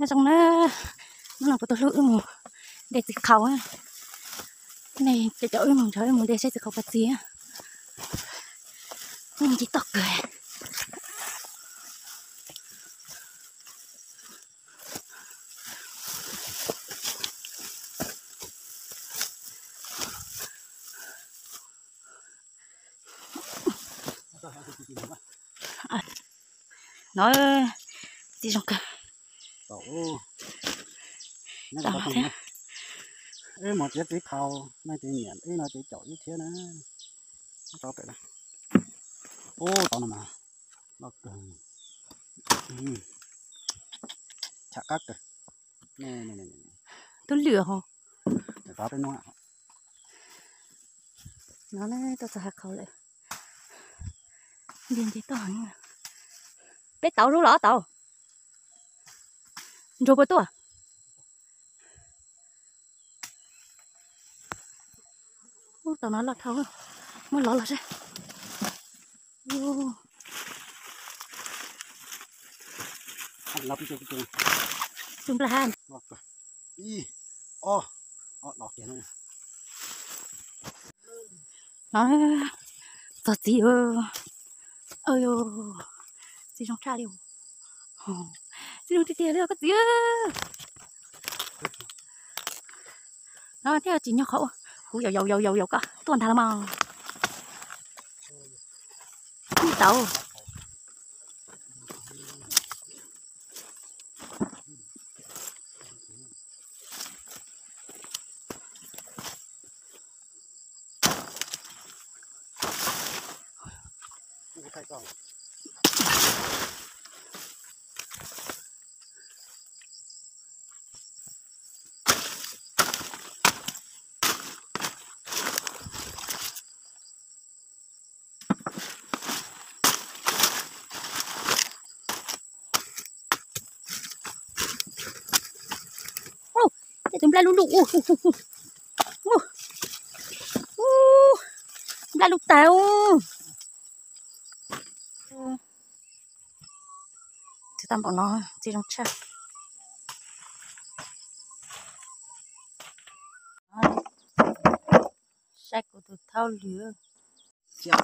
Nyob zoo na, hnub no kuv tus hlub wb mus de txiv qhaus. Nej caum wb mus nrog wb mus de saib txiv qhaus puas txi. Wb mus nce toj kawg. No, txiv zoo kawg. Mus txiav txiv qhaus, nej tsis nyiam wb no ces caum wb thiab na. Ub, tau no mas loj kawg, cham qab kawg. Twb lwm ho. No tuaj txog hav qhaus lawm. Nce nce toj. Peb tauv lub los ob tauv. Ntsuag puas tuaj? Ub, tau no loj dhau, muab lov los seb. Tus nplas ha. No, txog txiv. Txiv zoo tshaj li. Txiv zoo tiag tiag li koj txiv. No thiaj tsis nyob qhov ua, kuv yaum yaum yaum yaum yaum koj tuaj ntag los mas. Ib tauv. Ub, tej tus nplaj lub lub ub, ub, nplaj lub tag ub. Txiv tau npaum no, txiv zoo tshaj. Saib kuv tus thaub lwm. Yuav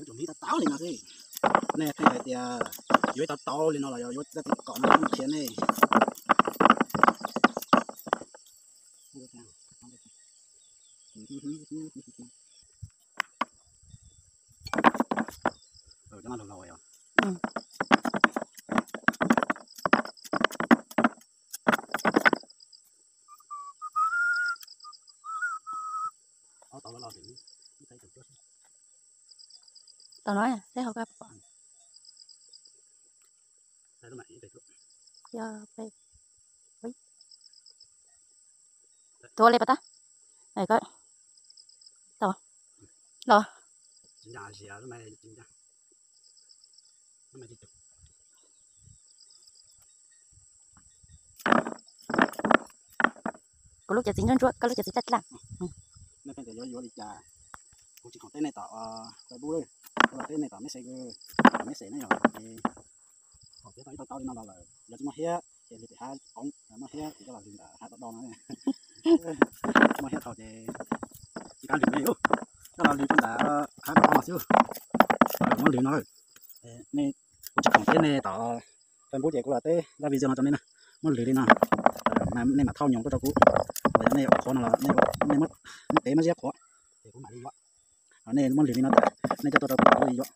tsum hliv tau tauv li no xwb. Nej pheej hais tias yuav tau tauv li no los yuav tau kom no khiav nej. Tau no, teb hauv koj pom. Yog, ua li pas tag. Tau los. Kuv lub cov txiv ntsuab ntsuab, koj lub cov txiv dlaj dlaj. Nej pheej tias yuav yuav li cas? Kuv tsis khoom teb nej tom Facebook, kuv los teb nej tom Messenger, tom Messenger ne yog. Thaum txiav tau ib tau tauv li no los lawm, yog tsis muaj hiab ces lwg tim hav, muaj hiab ces coj los lwg ntawm hav do do no. Muaj hiab thaum ces tsis kam lwg li, coj los lwg rau ntawm hav do do no xwb. Muab lwg no, nej, kuv tsis khoom teb nej tom Facebook ces kuv los teb zaj video no rau nej na. Muab lwg li no, nej mam thauj nyoos tuaj rau kuv. Yog nej ua qhuav no los nej muab tev muab ziab qhuav, ces kuv mam li yuav. Nej muab lwg li no tas, nej coj tuaj rau kuv kuv li yuav.